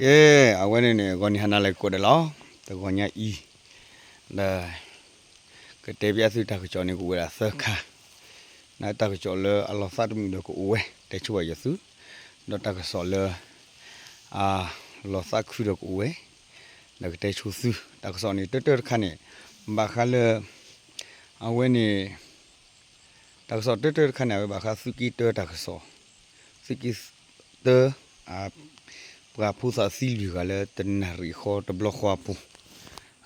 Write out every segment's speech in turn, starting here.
ကဲ, အဝဲန့ၣ်န့ၣ် ဂီၤနံၤဟါနၤလၢကိးဂၤဒဲးလီၤ. တဂီၤညါအံၤ ဒီး ကတဲဘၣ်သုတၢ်ကစီၣ်န့ၣ် ကအိၣ်ဝဲဒၣ်သၢခါ, တၢ်ကစီၣ်လၢအလီၤသးတမုာ်ဒီးကအိၣ်ဝဲ တဲဆိပာ်ယွၤသု, ဒီးတၢ်ကစီၣ်လၢ အလီၤသးခုဒီးကအိၣ်ဝဲ ဒီးကတဲဆိသု, တၢ်ကစီၣ်န့ၣ် တၢတၢတခါန့ၣ် ဘၣ်ဃးလၢ အဝဲန့ၣ် တၢ်ကစီၣ်တၢတၢတခါန့ၣ် အဝဲဘၣ်ဃးသုးက့တၢတၢ်ကစီၣ်, သုးက့တၢ ပှၤဖိသၣ်သံလွံၢ်ဂၤလၢတနၣ်ရံၣ်ဃီတဘျီဃီအပူၤ,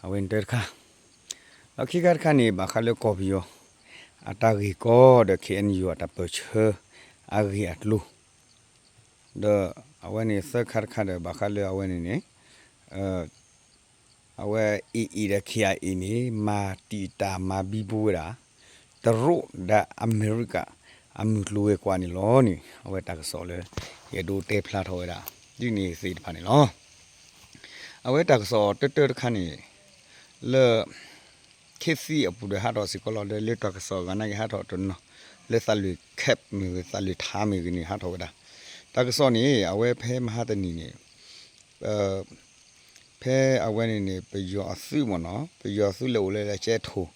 အဝဲန့ၣ်တၢတခါ, ဒီးခံခါတခါန့ၣ် ဘၣ်ဃးလၢကီၢ်ပယီၤ အတၢ်ဂ့ၢ်ကီဒီး ခ့ၣ်အဲၣ်ယူၣ် အတၢ်ပၢၢ်ဆၢ အဂ့ၢ်အကျိၤ, ဒီးအဝဲန့ၣ်သၢခါတခါဒီး ဘၣ်ဃးလၢအဝဲန့ၣ်န့ၣ် အဝဲ AA ဒီး ခ့ၣ်အဲၣ်အဲၣ် န့ၣ် မၤတံာ်တာ်မၤဘံဘူဝဲဒၣ် တရူးဒီးအမဲရကၤ အမုၢ်ကျိၤဝဲၤကွာ်န့ၣ်လီၤန့ၣ် အဝဲတၢ်ကစီၣ်လၢ ယအဲၣ်ဒိးတဲဖျါထီၣ်ဝဲဒၣ် ဒ်န့ၣ်သ့ၣ်တဖၣ်န့ၣ်လီၤ. အဝဲတၢ်ကစီၣ်တၢတၢတခါန့ၣ် လၢ ခ့သံအပူၤဒီးဟးထီၣ်စ့ၢ်ကီးလီၤ. ဒီးလၢတၢ်ကစီၣ်အဂၤနာ်က့ဟးထီၣ်တနီၤ လၢသးလွံၢ် camp မ့ၢ်ဂ့ၤ သးလွံၢ်ထါမ့ၢ်ဂ့ၤန့ၣ် ဟးထီၣ်ဝဲဒၣ်, တၢ်ကစီၣ်န့ၣ် အဝဲဖဲမဟါတနံၤန့ၣ် ဖဲအဝဲန့ၣ်န့ၣ် ပယီၤအသုးမ့ၢ်နီၤ ပယီၤသုးလဲၤအိၣ်လၢကၠဲထိၣ်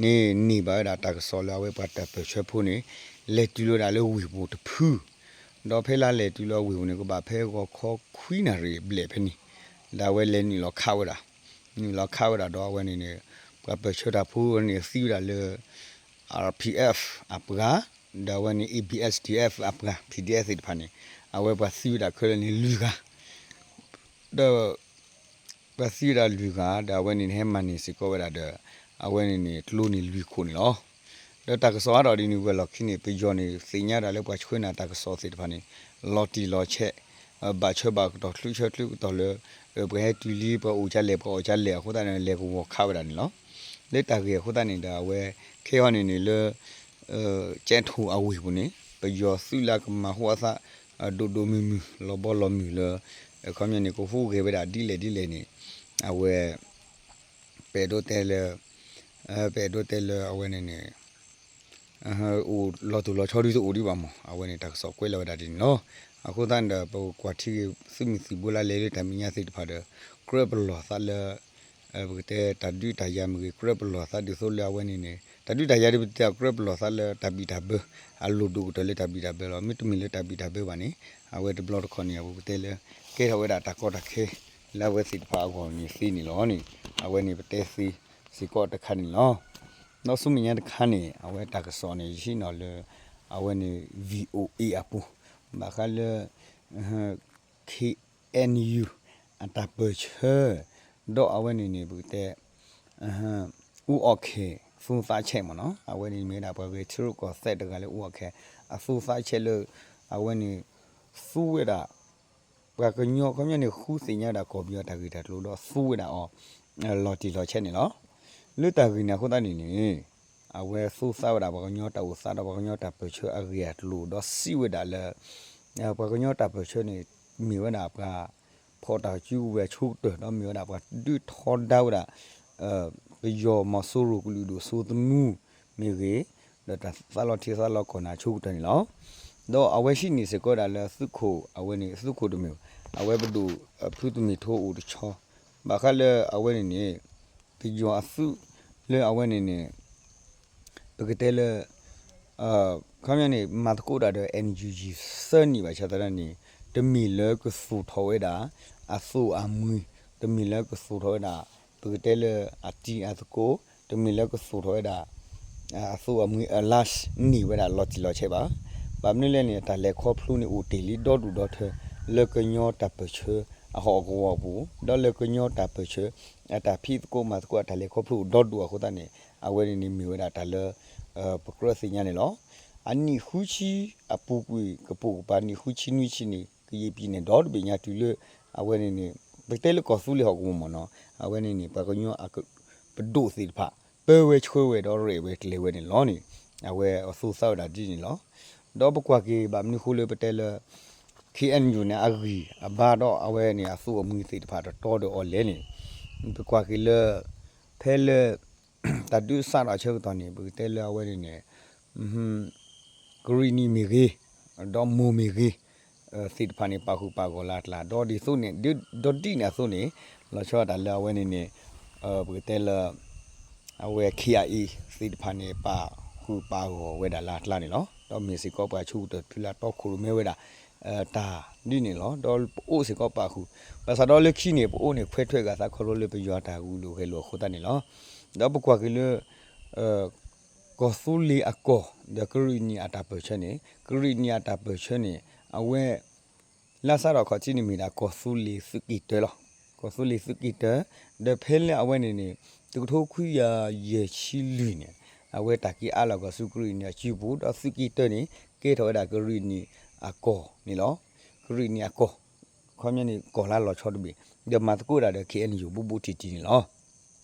န့ၣ် န့ၢ်ဘၣ်ဝဲဒၣ်တၢ်ကစီၣ်လၢအဝဲပှၤတၢ်ပၢၢ်ဆၢဖိန့ၣ် လဲၤတုၤလီၤဝဲဒၣ်လၢဝ့ၢ်ပူၤတဖု, ဒီးဖဲလၢလဲၤတုၤလီၤဝ့ၢ်ပူၤန့ၣ် ကဘၣ်ဖဲဂီၤခီခွံနၣ်ရံၣ်ဘျဲၣ်ဖဲန့ၣ် ဒီးအဝဲလဲၤနုာ်လီၤခးဝဲဒၣ်, နုာ်လီၤခးဝဲဒၣ်ဒီးအဝဲန့ၣ်န့ၣ် ပှၤပၢၢ်ဆၢတၢ်ဖိန့ၣ်သံဝဲဒၣ်လၢ R P F အပှၤ, ဒီးအဝဲန့ၣ် A B S D F အပှၤ P D F သ့ၣ်တဖၣ်န့ၣ် အဝဲပှၤသံဝဲဒၣ်ခဲလၢာ်န့ၣ်လွံၢ်ဂၤ, ဒီး ပှၤသံဝဲဒၣ်လွံၢ်ဂၤ ဒီးအဝဲန့ၣ်ဟဲမၤန့ၢ်စ့ၢ်ကီးဝဲဒၣ်ဒီး အဝဲန့ၣ်န့ၣ် ကျိန့ၣ်လွံၢ်ခိၣ်န့ၣ်လီၤ. ဒီးတၢ်ကစီၣ်အါထီၣ်ဒ်န့ၣ်ဝဲလီၢ်ခံန့ၣ် ပယီၤန့ၣ် သ့ၣ်ညါဒၣ်လၢပှၤဆှၢနၤတၢ်ကစီၣ်သ့ၣ်တဖၣ်န့ၣ် လီၤတံၢ်လီၤဆဲး, ဘၣ်ဆၢဘၣ်ကတီၢ် ချုးဆၢချုးကတီၢ်လၢ ပှၤဟဲတုၤလံ ပှၤအိၣ်ကလဲၣ် ပှၤအီၣ်ကလဲၣ်အဃိသတးန့ၣ် လဲၤကဝီၤခးဝဲဒၣ်န့ၣ်လီၤ. လၢတၢ်ဂ့ၢ်အဃိသတးန့ၣ်ဒီး အဝဲ ခဲအံၤန့ၣ်န့ၣ်လၢ ကၠဲထိၣ်အဝ့ၢ်ပူၤန့ၣ် ပယီၤသုးလၢကမၤဟူအသး ဒိၣ်ဒိၣ်မုၢ်မုၢ် လီၤဘီလီၤမုၢ်လၢ ခီပညီန့ၣ် ကဟူးဂဲၤဝဲဒၣ်ဒ်လဲၣ်ဒ်လဲၣ်န့ၣ် အဝဲ ပအဲၣ်ဒိးတဲလၢ ပအဲၣ်ဒိးတဲလၢအဝဲန့ၣ်န့ၣ် အိၣ်လီၤတိၢ်လီၤဆီဒုတအိၣ်ဒံးဘၣ်မး အဝဲန့ၣ်တၢ်ကစီၣ်ကွဲးလီၤဝဲဒၣ်ဒ်န့ၣ်လီၤ. အဃိသတးန့ၣ်ဒီး ပကကွၢ်ထံဂ့ၤ သုးမုၢ်သံၣ်ဘိလၢလဲၤလၢတၢ်မဲာ်ညါသ့ၣ်တဖၣ်ဒီး ကြၢးပလီၢ်သးလၢ ပကတဲတၢ်ဒုးတၢ်ယၤမ့ၢ်ဂ့ၤ ကြၢးပလီၢ်သးဒ်သိးလၢအဝဲန့ၣ်န့ၣ် တၢ်ဒုးတၢ်ယၤဒ်ပတဲအကြၢးပလီၢ်သးလၢတၢ်ဘံၣ်တၢ်ဘၢ အလိၣ်ဒိၣ်ကတၢၢ်လၢတၢ်ဘံၣ်တၢ်ဘၢလီၤ. မ့တမ့ၢ်လၢတၢ်ဘံၣ်တၢ်ဘၢဘၣ်န့ၣ် အဝဲတဘျီတခီၣ်န့ၣ် အပူၤပတဲလၢ ကဲထီၣ်ဝဲဒၣ်တၢ်ကီတၢ်ခဲ လၢအဝဲသ့ၣ်တဖၣ်အဂီၢ်န့ၣ်သ့န့ၣ်လီၤန့ၣ် အဝဲန့ၣ်ပတဲသ့စ့ၢ်ကီးတခါန့ၣ်လီၤ. ဒီးဆူမဲာ်ညါတခါန့ၣ် အဝဲတၢ်ကစီၣ်န့ၣ် ယဟံးန့ၢ်လၢ အဝဲန့ၣ် VOA အပူၤ ဘၣ်ဃးလၢ K N U အတၢ်ပၢၢ်ဆၢ ဒီးအဝဲန့ၣ်န့ၣ် ပကတဲ အူအီၣ်ခဲ သူသးဆဲးမ့ၢ်နီၤ အဝဲန့ၣ်မ့ၢ်ဝဲဒၣ်ပှၤဂဲၤထံရူၢ်ကီၢ်သဲးတဂၤလၢအူအီၣ်ခဲ အသူသးဆဲးလၢ အဝဲန့ၣ် သူဝဲဒၣ် ပှၤကညီခီပညီန့ၣ် ဃုသ့ၣ်ညါဝဲဒၣ်ကီၢ်ပယီၤတၢ်ဂ့ၢ်တၢ်ကျိၤဒီးသူဝဲဒၣ်အီၤ လီၤတံၢ်လီၤဆဲးန့ၣ်လီၤ. လၢတၢ်ဂ့ၢ်န့ၣ်အဃိသတးန့ၣ်န့ၣ် အဝဲသူသးဝဲဒၣ်ပှၤကညီတၢ်အိၣ်သးဒီးပှၤကညီတၢ်ပၢၢ်ဆၢအဂ့ၢ်အကျိၤဒီးစံးဝဲဒၣ်လၢ ပှၤကညီတၢ်ပၢၢ်ဆၢန့ၣ် မ့ၢ်ဝဲဒၣ်ပှၤ ဖီၣ်တၢ်စုကဝဲၤအဆိကတၢၢ် ဒီးမ့ၢ်ဝဲဒၣ်ပှၤဒုးထီဒါဝဲဒၣ် ပယီၤမီၤစိရိၤကလုာ်ဒိၣ်စိသနူမ့ၢ်ဂ့ၤ ဒီးတၢ်သးလီၤထံသးလီၤကီၢ်န့ၣ်အဆိကတၢၢ်န့ၣ်လီၤ. ဒီးအဝဲဟံးန့ၢ်စ့ၢ်ကီးဝဲဒၣ်လၢသုးခိၣ် အဝဲန့ၣ်သုးခိၣ်တမ့ၢ် အဝဲပဒိၣ်ဖုတမ့ၢ်ထိအိၣ်တဆီ ဘၣ်ဃးလၢအဝဲန့ၣ်န့ၣ် ပယီၤအသုးလၢအဝဲန့ၣ်န့ၣ် ပကတဲလၢ ခီပညီန့ၣ် မၤသကိးတၢ်ဒီး N U G သၢနံၣ်ဘၣ်ဆၣ်သနာ်န့ၣ် တမ့ၢ်လၢကသူၣ်ထီၣ်ဝဲဒၣ် အသိၣ်အမှံၤ တမ့ၢ်လၢကသူၣ်ထီၣ်ဝဲဒၣ် ပကတဲလၢအတံၤအသကိး တမ့ၢ်လၢကသူၣ်ထီၣ်ဝဲဒၣ် အသိၣ်အမှံၤအလါန့ၢ်ဝဲဒၣ်လီၤတံၢ်လီၤဆဲးဘၣ်. ဘၣ်မနုၤလဲၣ်န့ၣ် တၢ်လဲၤခီဖျိန့ၣ်အိၣ်တ့ၢ်လံဒီဒူၣ်ဒီထၢ လၢကညီတၢ်ပၢၢ်ဆၢအဟီၣ်ကဝီၤအပူၤ ဒီးလၢကညီတၢ်ပၢၢ်ဆၢ အတၢ်ဖံးသကိးမၤသကိးအတၢ်လဲၤခီဖျိအိၣ်ဒီဒူၣ်အဃိသတးန့ၣ် အဝဲန့ၣ်န့ၣ်မ့ၢ်ဝဲဒၣ်တၢ်လၢ ပကြၢးသ့ၣ်ညါန့ၣ်လီၤ. အနံၣ်ဃုဆံအပူၤကွံာ် ကပိာ်ကပၤနံၣ်ဃုဆံနွံဆံန့ၣ် ကယံာ်ပံၤန့ၣ်ဒီတဘ့ၣ်ညါတုၤလၢ အဝဲန့ၣ်န့ၣ် ပကတဲလၢကီၢ်သူလ့ၤဟီၣ်ကဝီၤမ့ၢ်နီၤ အဝဲန့ၣ်န့ၣ် ပှၤကညီအက ပဒိၣ်သ့ၣ်တဖၣ် ပၢဝဲဆှၢဝဲဒီးရဲၣ်ဝဲကျဲၤဝဲန့ၣ်လီၤန့ၣ် အဝဲအသူသးဝဲဒၣ်ဒ်န့ၣ်လီၤ. ဒီးပကွၢ်က့ၤဘၣ်မနုၤဃိလၢပတဲလၢ K N U န့ၣ် အဂံၢ်အဘါဒီးအဝဲန့ၣ် အသိၣ်အမှံၤသ့ၣ်တဖၣ်တတီဒီးအီၤလဲၣ်န့ၣ် ပကွၢ်က့ၤလၢ ဖဲလၢ တၢ်ဒုးစးထီၣ်အဆၢကတီၢ်န့ၣ် ပကတဲလၢအဝဲန့ၣ်န့ၣ် ကရံၣ်နံၣ်မ့ၢ်ဂ့ၤ, ဒီးမိၢ်မ့ၢ်ဂ့ၤ, သ့ၣ်တဖၣ်န့ၣ် ပာ်ဃုာ်ပာ်ဂီၤလၢအကျါ ဒီးဒ်သိးန့ၣ် ဒီးဒ်န့ၣ်အသိးန့ၣ် လီၤဆီဒၣ်တၢ်လၢအဝဲန့ၣ်န့ၣ် ပကတဲလၢ အဝဲ K I A သ့ၣ်တဖၣ်န့ၣ် ပာ်ဃုာ်ပာ်ဂီၤဝဲဒၣ်လၢအကျါန့ၣ်လီၤ. ဒီးမ့ၢ်စ့ၢ်ကီးပှၤဆိကတၢၢ်တဖုလၢအတီခိၣ်ရိၣ်မဲဝဲဒၣ် တၢ်ဒ်န့ၣ်လီၤ. ဒီးပအိၣ်စ့ၢ်ကီးပာ်ဃုာ် ဘၣ်ဆၣ်ဒီးလၢခံန့ၣ် ပအိၣ်န့ၣ် ခွဲးထွဲဂၤသးခီဖျိလၢပယွၤတၢ်ဂုာ်လိာ်ဂဲၤလိာ်အဃိသတးန့ၣ်လီၤ. ဒီးပကွၢ်က့ၤလၢ ကီၢ်သူလ့ၤအကီၢ် ဒီးကရံၣ်နံၣ်အတၢ်ပၢၢ်ဆၢန့ၣ် ကရံၣ်နံၣ်အတၢ်ပၢၢ်ဆၢန့ၣ် အဝဲ လၢစးထီၣ်ခီၣ်ထံးန့ၣ်မ့ၢ်ဒၣ်ကီၢ်သူလ့ၤသုးက့ၣ်တၢလီၤ. ကီၢ်သူလ့ၤသုးက့ၣ်တၢ ဒီးဖဲလၢအဝဲန့ၣ်န့ၣ် တကထိခွံကယၤယဲၢ်ဆံလွံၢ်န့ၣ် အဝဲတၢ်က့ၤအါလီၤကီၢ်ဆူကရံၣ်နံၣ်အစုပူၤ ဒီးသုးက့ၣ်တၢန့ၣ် ကဲထီၣ်ဝဲဒၣ်ကရံၣ်နံၣ်အကီၢ်န့ၣ်လီၤ. ကရံၣ်နံၣ်အကီၢ် ခီပညီန့ၣ် ကီၢ်လၢလီၤဆီတဘ့ၣ် ဒီးမၤသကိးဒၣ်ဒီး K N U ဘူးဘူးတံၢ်တံၢ်န့ၣ်လီၤ.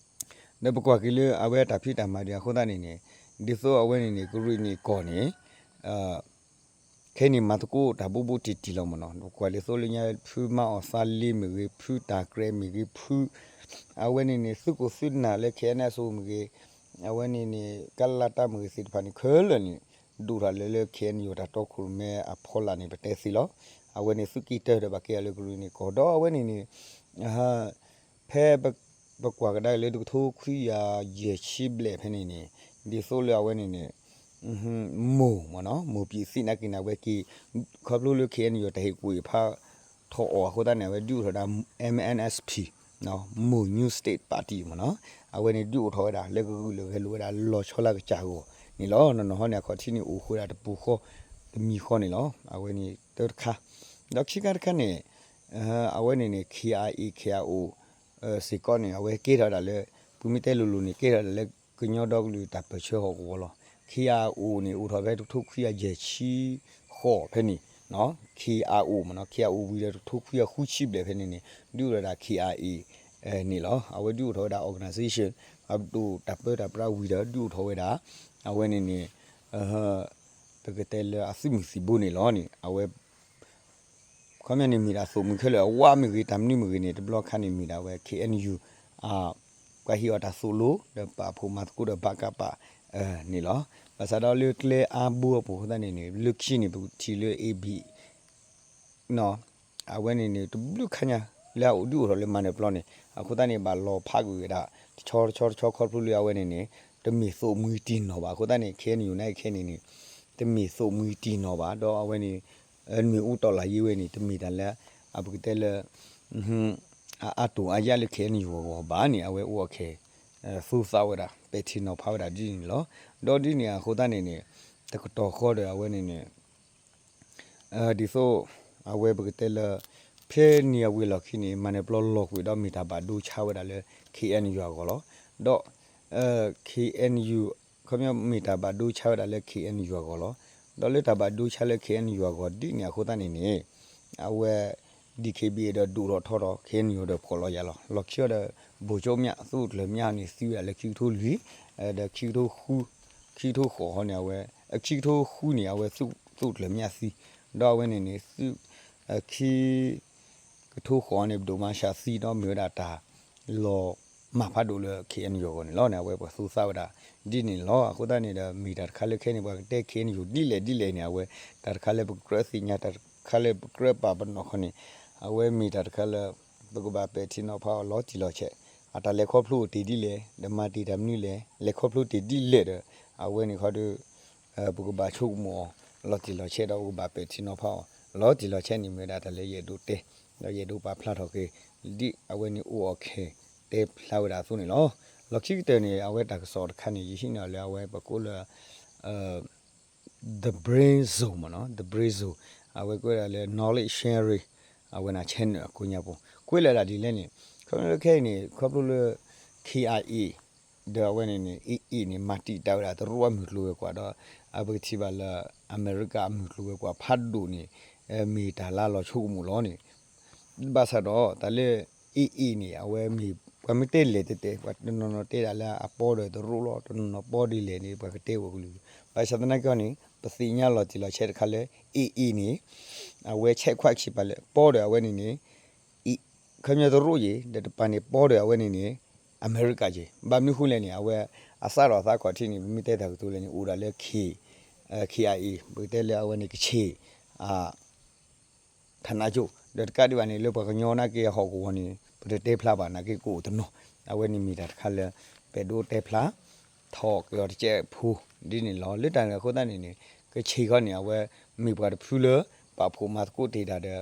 ဒီးပကွၢ်က့ၤလၢအဝဲတၢ်ဖံးတၢ်မၤဒံးအဃိသတးန့ၣ်န့ၣ် ဒ်သိးအဝဲန့ၣ်န့ၣ် ကရံၣ်နံၣ်ကီၢ်န့ၣ် ခဲအံၤန့ၣ်မၤသကိးတၢ်ဘူးဘူးတံၢ်တံၢ်လီၤမ့ၢ်နီၤ. ပကွၢ်လၢသိလၢညါ ဖုမၤအီၣ်သးလ့မ့ၢ်ဂ့ၤ ဖုတၢ်ကြဲးမ့ၢ်ဂ့ၤ ဖု အဝဲန့ၣ်န့ၣ် သုးခိၣ်သုးနၢ်လၢ K N S O မ့ၢ်ဂ့ၤ အဝဲန့ၣ်န့ၣ် ကလါတၢ်မ့ၢ်ဂ့ၤသ့ၣ်တဖၣ်န့ၣ် ခဲလၢာ်န့ၣ် ဒိၣ်ထီၣ်လၢလၢ K N U တၢ်တီခိၣ်ရိၣ်မဲအဖီလာ်န့ၣ် ပတဲသ့လီၤ. အဝဲန့ၣ်သုးက့ၣ်တၢဒီးဘၣ်ကဲအီၤလၢကရံၣ်နံၣ်ကီၢ် ဒီးအဝဲန့ၣ်န့ၣ် ဖဲပကွၢ်ကဒါက့ၤလၢတကထိခွံကယၤယဲၢ်ဆံဘျဲၣ်ဖဲန့ၣ်န့ၣ် ဒ်သိးလၢအဝဲန့ၣ်န့ၣ် မိၢ်မ့ၢ်နီၤ မိၢ်ပံးသံနာ်က့န့ၣ် အဝဲက့ၤ ခီဖျိလၢ K N U တၢ်ဟ့ၣ်ကူၣ်ဟ့ၣ်ဖးထီၣ်အီၤအဃိသတးန့ၣ် အဝဲဒုးအိၣ်ထီၣ်ဝဲဒၣ် M N S P မိၢ် New State Party မ့ၢ်နီၤ. အဝဲန့ၣ်ဒုးအိၣ်ထီၣ်ဝဲဒၣ် လၢကဂုာ်လၢဂဲၤလိာ်ဝဲဒၣ်လီၤဆီလၢကစၢ်ဂီၢ်န့ၣ်လီၤ. နီၢ်နီၢ်ဟီန့ၣ် အခီၣ်ထံးန့ၣ်အိၣ်ဃုာ်ဝဲဒၣ်တပူၤဃီ တမံၤဃီန့ၣ်လီၤ. အဝဲန့ၣ်တၢတခါ ဒီးခံခါတခါန့ၣ် အဝဲန့ၣ်န့ၣ် K I A K I O စ့ၢ်ကီးန့ၣ် အဝဲကဲထီၣ်ဝဲဒၣ်လၢ ပမ့ၢ်တဲလိၤလိၤန့ၣ် ကဲထီၣ်ဝဲဒၣ်လၢကညီဒီကလုာ်တၢ်ပၢၢ်ဆၢဟီၣ်ကဝီၤလီၤ. K I O န့ၣ် အိၣ်ထီၣ်ဖဲတကထိခွံကယၤယဲၢ်ဆံဃိးဖဲန့ၣ် K I O မ့ၢ်နီၤ K I O ဝံၤဒီးတကထိခွံကယၤဃုဆံဘျဲၣ်ဖဲန့ၣ်န့ၣ် ဒုးအိၣ်ထီၣ်ဝဲဒၣ် K I A န့ၣ်လီၤ. အဝဲဒုးအိၣ်ထီၣ်ဝဲဒၣ် organization အဒိၣ်တၢ်ပၢတၢ်ပြးဝံၤဒီး ဒုးအိၣ်ထီၣ်ဝဲဒၣ် အဝဲန့ၣ်န့ၣ် ပကတဲလၢအသုးမုၢ်သံၣ်ဘိန့ၣ်လီၤန့ၣ် အဝဲ ခီပညီန့ၣ်မ့ၢ်ဒၣ်သိၣ်မှံၤခဲလၢာ် အဝးမ့ၢ်ဂ့ၤ တၢ်မနုၤမ့ၢ်ဂ့ၤန့ၣ် တဘျီခါန့ၣ်မ့ၢ်ဒၣ်ဝဲ K N U ပှၤဟ့ၣ်အီၤတၢ်သိၣ်လိ ဒီးပာ်ဖှိၣ်မၤသကိးဒီး ပကပ န့ၣ်လီၤ. ဘၣ်ဆၣ်ဒီးလၢကျဲအါဘိအပူၤအဃိသတးန့ၣ်န့ၣ် လၢခံန့ၣ် ပထံၣ်လၢ A B အဝဲန့ၣ်န့ၣ် တဘျုးခါညါ လၢအအိၣ်ဒုးအိၣ်ထီၣ်လၢမၤနၢၤပျီန့ၣ် အဃိသတးန့ၣ် ဘၣ်လီၤဖးကွံာ်ဝဲဒၣ် တဆီတဆီတဆီခီဖျိလၢအဝဲန့ၣ်န့ၣ် တမ့ၢ်သိၣ်မှံၤတံၢ်နီၢ်ဘၣ်. အဃိသတးန့ၣ် K N U နာ်က့ခဲအံၤန့ၣ်န့ၣ် တမ့ၢ်သိၣ်မှံၤတံၢ်နီၢ်ဘၣ်. ဒီးအဝဲန့ၣ် နွေဦးတော်လှန်ရေးဝဲန့ၣ် တမ့ၢ်တၢ်လၢ အပကတဲလၢ အအါတိၢ်အါယၢ်လၢ K N U အဂီၢ်ဘၣ်န့ၣ် အဝဲအိၣ်အခဲ သူသးဝဲဒၣ် ပဲာ်ထံနီၤဖးဝဲဒၣ်ဒ်န့ၣ်လီၤ. ဒီးဒ်န့ၣ်အဃိသတးန့ၣ်န့ၣ် တကတီၢ်ဃီဒီးအဝဲန့ၣ်န့ၣ် ဒ်သိး အဝဲပကတဲလၢ ဖဲန့ၣ်အဝံၤအလီၢ်ခံန့ၣ် မၤနၢၤပျီလီၤကွံာ်ဒီးမ့ၢ်တၢ်ဘၣ်ဒိဆါဝဲဒၣ်လၢ K N U အဂီၢ်လီၤ. ဒီး K N U ခီပညီမ့ၢ်တၢ်ဘၣ်ဒိဆါဝဲဒၣ်လၢ K N U အဂီၢ်လီၤ. ဒီးလၢတၢ်ဘၣ်ဒိဆါလၢ K N U အဂီၢ်ဒ်န့ၣ်အဃိသတးန့ၣ်န့ၣ် အဝဲ D K B A ဒီးဒုးအိၣ်ထီၣ်ထီထီၣ် K N U ဒီးဖှီၣ်လီၤယာ်လီၤ. လီၢ်ခံအီၤဒီး ဗိုလ်ချုပ်မြတ် သုးခိၣ်ကျၢၢ်မြတ်န့ၣ် သံဝဲဒၣ်လၢခံကထိလွံၢ် ဒီးခံကထိဃု ခံကထိဃိးဟီန့ၣ် အဝဲ ခံကထိဃုန့ၣ် အဝဲ သုးခိၣ်ကျၢၢ်မြတ်သံ ဒီးအဝဲန့ၣ်န့ၣ် သုး ခံ ကထိဃိးန့ၣ် ပဒိၣ်မၤရှးသံဒီးမ့ၢ်ဝဲဒၣ်တၢ်လီၤမၢ်ဖးဒိၣ်လၢ K N U အဂီၢ်န့ၣ်လီၤန့ၣ် အဝဲပှၤသူသးဝဲဒၣ် ဒ်န့ၣ်လီၤ. အဃိသတးန့ၣ်ဒီး မ့ၢ်တၢ်တခါလၢခဲအံၤန့ၣ် ပှၤကတဲ K N U ဒ်လဲၣ်ဒ်လဲၣ်န့ၣ် အဝဲ တၢ်တခါလၢပကြၢးသ့ၣ်ညါ တၢ်တခါလၢပကြၢးပာ်ပနီၣ်ဃီန့ၣ် အဝဲမ့ၢ်တၢ်တခါလၢ ပကဘၣ်ပဲာ်ထံနီၤဖးအီၤလီၤတံၢ်လီၤဆဲး အတၢ်လဲၤခီဖျိအိၣ်တ့ၢ်ဒ်လဲၣ် ဒီးမၤတ့ၢ်တၢ်မနုၤလဲၣ် လဲၤခီဖျိတ့ၢ်ဒ်လဲၣ်ဒီး အဝဲန့ၣ်ခီဒီး ပကဘၣ်ဆိကမိၣ်အီၤ လီၤတံၢ်လီၤဆဲးဒီးပကဘၣ်ပဲာ်ထံနီၤဖးအီၤ လီၤတံၢ်လီၤဆဲးန့ၣ်မ့ၢ်ဝဲဒၣ်တၢ်လၢယအဲၣ်ဒိးတဲ ဒီးယအဲၣ်ဒိးပာ်ဖျါထီၣ်က့ၤ ဒ်အဝဲန့ၣ်အိၣ်အီၤခဲ တဲဖျါဝဲဒၣ်အသိးန့ၣ်လီၤ. လီၢ်ခံကတၢၢ်န့ၣ် အဝဲတၢ်ကစီၣ်တခါန့ၣ် ယဟံးန့ၢ်အီၤလၢအဝဲပကိးလၢ The Brain Zone မ့ၢ်နီၤ The Brain Zone အဝဲကွဲးဒၣ်လၢ knowledge sharing အဝဲန့ၣ် channel အကိးညါပူၤ ကွဲးလၢဒၣ်ဒ်လဲၣ်န့ၣ် ခီဖျိလၢခဲအံၤန့ၣ် ခီဖျိလၢ K I A ဒီးအဝဲန့ၣ်န့ၣ် A A န့ၣ် မၤတံာ်တာ်ဝဲဒၣ်တရူးအမုၢ်ကျိၤဝဲၤကွာ်ဒီး အပကထံၣ်ဘၣ်လၢ အမဲရကၤအမုၢ်ကျိၤဝဲၤကွာ်ဖးဒိၣ်န့ၣ် မ့ၢ်တၢ်လၢလီၤဆိကမိၣ်လီၤန့ၣ် ဘၣ်ဆၣ်ဒီးတၢ်လၢ A A န့ၣ် အဝဲမ့ၢ် ပှၤမ့ၢ်တဲလဲၣ်တဲတဲ ပှၤတနီၤနီၤတဲဒၣ်လၢအပီဒီးတရူးလီၤ တနီၤနီၤပီဒ်လဲၣ်န့ၣ် ပှၤကတဲဝဲကလုာ်ကလုာ် ဘၣ်ဆၣ်သနာ်က့န့ၣ် ပသ့ၣ်ညါလီၤတံၢ်လီၤဆဲးတခါလၢ A A န့ၣ် အဝဲဆဲးခွါခံပၤလၢ ပီဒီးအဝဲန့ၣ်န့ၣ် ခီပညီတရူးယံၤ ဒီးတပၤန့ၣ်ပီဒီးအဝဲန့ၣ်န့ၣ် အမဲရကၤယံၤ ဘၣ်မနုၤဃိလဲၣ်န့ၣ် အဝဲအစးထီၣ်အသးခီၣ်ထံးန့ၣ် ပမ့ၢ်တဲတၢ်ကတိၤလဲၣ်န့ၣ် အိၣ်ဒၣ်လၢ K K I A ပကတဲလၢအဝဲန့ၣ်ကချ့ၣ် အ ဌာနချုပ် ဒီးတကးဒံးဘၣ်န့ၣ် လၢပှၤကညီနာ်က့အဟီၣ်ကဝီၤန့ၣ် ပတတဲဖျါဘၣ်နာ်က့ကအိၣ်တနီၤ, အဝဲန့ၣ်မ့ၢ်တၢ်တခါလၢ ပဒိးတဲဖျါ ထီၣ်က့ၤအီၤတကဲးဖိ ဒ်န့ၣ်လီၤ. လၢတၢ်န့ၣ်အဃိသတးန့ၣ်န့ၣ် ကခ့ၣ်ခီန့ၣ် အဝဲမ့ၢ်ပှၤတဖုလၢ ပာ်ဖှိၣ်မၤသကိးတ့ၢ်တၢ်ဒီး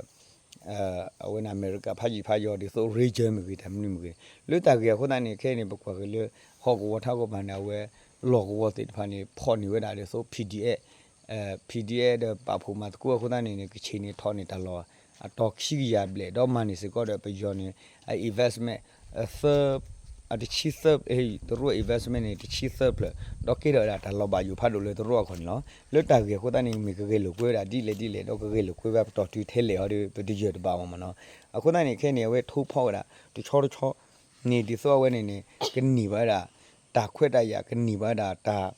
အဝဲန့ၣ်အမဲရကၤဖးယံာ်ဖးယီၤဒ်သိး region မ့ၢ်ဂ့ၤ တၢ်မနုၤမ့ၢ်ဂ့ၤ, လၢတၢ်ဂ့ၢ်အဃိသတးန့ၣ် ခဲအံၤန့ၣ် ပကွၢ်က့ၤလၢ ဟီၣ်ကဝီၤထးကီၢ်ဘၣ်န့ၣ် အဝဲ လီၢ်ကဝီၤသ့ၣ်တဖၣ်န့ၣ် ဖီၣ်န့ၢ်ဝဲဒၣ်ဒ်သိး PDF PDF ဒီးပာ်ဖှိၣ်မၤသကိးအဃိသတးန့ၣ်န့ၣ် ကခ့ၣ်န့ၣ်ထီၣ်န့ၢ်တၢ်လီၢ် အတီၤခံကယၤဘျဲၣ် ဒီးမၤန့ၢ်စ့ၢ်ကီးဒီးပယီၤန့ၣ် အ investment သၢ အတဆံသၢ တရူး investment န့ၣ် တဆံသၢဖျၢၣ် ဒီးကဲထီၣ်ဝဲဒၣ်တၢ်လီၤဘၣ်ယိၣ်ဖးဒိၣ်လၢတရူးအဂီၢ်န့ၣ်လီၤ. လၢတၢ်ဂ့ၢ်အဃိသတးန့ၣ် မ့ၢ်ကဂဲၤလိာ်ကွဲဝဲဒၣ်ဒ်လဲၣ်ဒ်လဲၣ် ဒီးကဂဲၤလိာ်ကွဲဝဲပတီၢ်တုၤထဲလဲၣ်အီၤဒီး ပတယၢၢ်တဘၣ်မ့ၢ်နီၤ. အဃိသတးန့ၣ် ခဲအံၤန့ၣ် အဝဲထိဖီၣ်ဝဲဒၣ် တဆီတဆီ န့ၣ်ဒ်သိးအဝဲန့ၣ်န့ၣ် ကန့ၢ်ဘၣ်ဝဲဒၣ် တၢ်ခွဲးတၢ်ယာ် ကန့ၢ်ဘၣ်ဝဲဒၣ်တၢ် လီၢ်တၢ်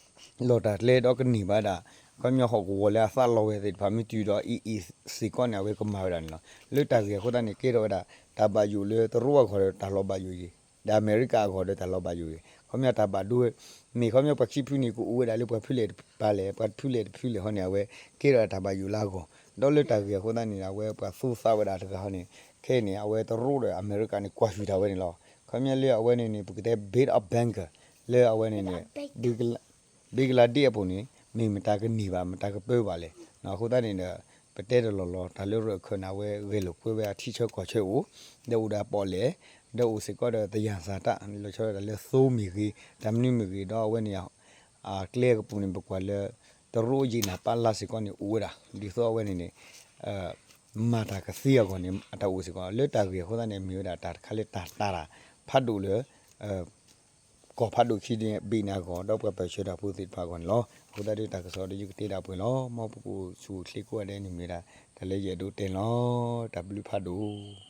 ကျဲ ဒီးကန့ၢ်ဘၣ်ဝဲဒၣ် ခီပညီဟီၣ်ကဝီၤလၢအသးလီဝဲသ့ၣ်တဖၣ် မ့ၢ်တုၤဒီး အံၤအံၤ စ့ၢ်ကီးန့ၣ် အဝဲကမၤဝဲဒၣ်န့ၣ်လီၤ. လၢတၢ်ဂ့ၢ်အဃိသတးန့ၣ် ကဲထီၣ်ဝဲဒၣ် တၢ်ဘၣ်ယိၣ်လၢတရူးအဂီၢ်ဒီးတၢ်လီၤဘၣ်ယိၣ်အံၤ ဒီးအမဲရကၤအဂီၢ်ဒီးတၢ်လီၤဘၣ်ယိၣ်အံၤ ခီပညီတၢ်ဘၣ်ဒိ မ့ၢ်ခီပညီပှၤခံဖုန့ၣ် ကအိၣ်ဝဲဒၣ်လၢပှၤဖုလဲၣ်တပၤလဲၣ် ပှၤတဖုလဲၣ်တဖုလဲၣ်ဟီန့ၣ် အဝဲကဲထီၣ်တၢ်ဘၣ်ယိၣ်လၢအဂီၢ် ဒီးလၢတၢ်ဂ့ၢ်အဃိသတးန့ၣ် အဝဲပှၤသူသးဝဲဒၣ်တဂၤဟီန့ၣ် ခဲအံၤန့ၣ် အဝဲတရူးဒီးအမဲရကၤန့ၣ် ကွၢ်ဆူၣ်တၢ်ဝဲန့ၣ်လီၤ. ခီပညီလၢအဝဲန့ၣ်န့ၣ် ပကတဲ Bay of Bengal လၢအဝဲန့ၣ်န့ၣ် ဘ့ကလါဒ့အပူၤန့ၣ် မ့ၢ်မတၤကန့ၢ်ဘၣ် မတၤကပၢဘၣ်လဲၣ်. အဃိသတးန့ၣ်ဒီး ပတဲတလီၢ်လီၤ တၢ်လၢရၢၢ်ခၢၣ်န့ၣ် အဝဲဂဲၤလိာ်ကွဲဝဲအထံဆၢကီၢ်ဆၢအိၣ် ဒီးအိၣ်ဒီးပီၣ်လဲၣ် ဒီးအိၣ်စ့ၢ်ကီးဒီးသယၢ်သးတၢ် လီၤဆီဒၣ်တၢ်လၢသိမ့ၢ်ဂ့ၤ တၢ်မနုၤမ့ၢ်ဂ့ၤ ဒီးအဝဲန့ၣ် အကျဲကပူၤန့ၣ် ပကွၢ်လၢ တရူးယံာ်နၢ်ပၢၢ်လၢ်စ့ၢ်ကီးန့ၣ် အိၣ်ဝဲဒၣ် ဒ်သိးအဝဲန့ၣ်န့ၣ် မၤတၢ်ကသ့အဂီၢ်န့ၣ် အတၢ်အိၣ်စ့ၢ်ကီး လၢတၢ်ဂ့ၢ်အဃိသတးန့ၣ် မ့ၢ်ဝဲဒၣ်တၢ်တခါလၢတၢ်တာ်တၢ်ဖးဒိၣ်လၢ ကီၢ်ဖးဒိၣ်ခံဘ့ၣ်န့ၣ်အဂီၢ် ဒီးပှၤပၢၢ်ဆၢတၢ်ဖိသ့ၣ်တဖၣ်အဂီၢ်န့ၣ်လီၤ. အဃိသတးဒီးတၢ်ကစီၣ်ဒီးယကတဲဒၣ်ပှဲၤလီၤ. မ်ပကအိၣ်ဆူၣ်အိၣ်ချ့ကိးဂၤဒဲးန့ၣ်မ့ၢ်ဒၣ် တၢ်လၢယအဲၣ်ဒိးတဲန့ၣ်လီၤ. တၢ်ဘျုးဖးဒိၣ်